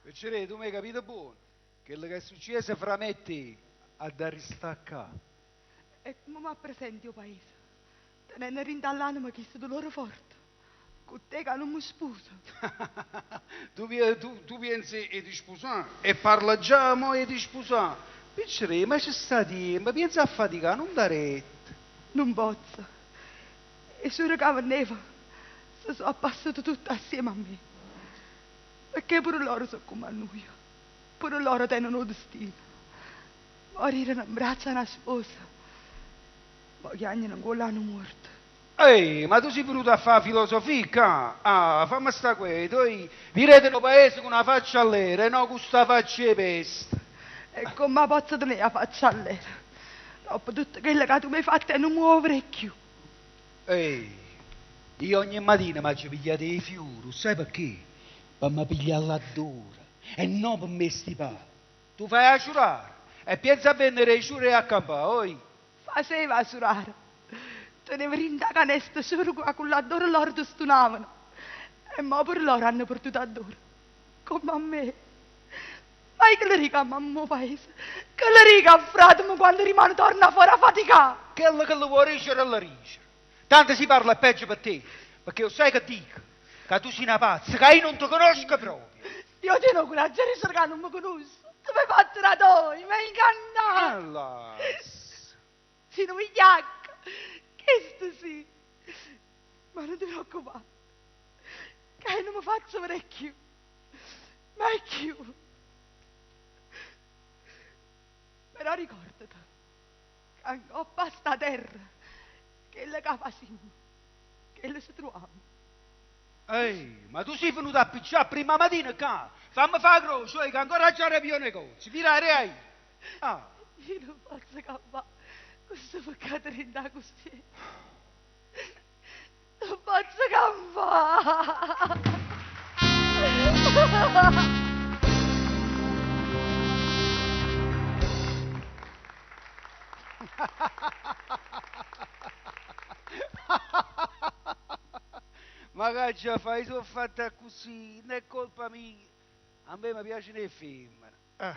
Piccerè, tu mi hai capito buono? Quello che è successo fra me e te ha da restare qua. E come mi presenti o paese? Tenendo dentro all'anima questo dolore forte. Con te che non mi sposo. Tu, tu pensi e ti sposare e parla già mo e ti sposare. Piccerè, ma ci sta tempo, pensa a faticare, non da retta. Non posso. E solo che veniva, si sono passati tutti assieme a me. Perché pure loro sono come a noi. Pure loro tengono un destino. Morire in braccio a una sposa. Poi chiamano ancora hanno morto. Ehi, ma tu sei venuto a fare filosofia qua? Ah, fammi sta quieto, ehi. Virete no paese con una faccia all'era e non con sta faccia di peste. E come posso tenere la faccia all'era? Dopo tutto quello che tu mi hai fatto e non muovere più. Ehi, io ogni mattina mi pigliato i fiori, sai perché? Per mi pigliare l'odore e non per me stipare. Tu fai a giurare e pensa a vendere i fiori e a campare, oi. Faceva a surare. Teneva in canestro solo con l'odore loro ti stunavano. E mo pure loro hanno perduto l'odore. Come a me. Ma io che le dico a mamma paese? Che le dico a frate quando rimane torna fuori a faticare? Quello che lo vuoi dicere, lo dice. Tanto si parla peggio per te, perché io sai che dico, che tu sei una pazza, che io non ti conosco proprio. Io tengo coraggio di cercare, non mi conosco. Tu mi hai fatto da toi, mi hai ingannato. Allora. Sì, non mi chiacca. Questo sì. Ma non ti preoccupare. Che io non mi faccio vedere più. Mai più. Però ricordati che ancora sta terra, che le facciamo, che le ci troviamo. Ehi, ma tu sei venuto a picciare prima mattina qua? Fammi fare croce, che ancora c'era più negozio. Virare ai. Ah. Io non posso campare questo peccato rinda così. Non posso campare. Ma che già fai, sono fatta così, non è colpa mia. A me mi piace le femmine. Ah.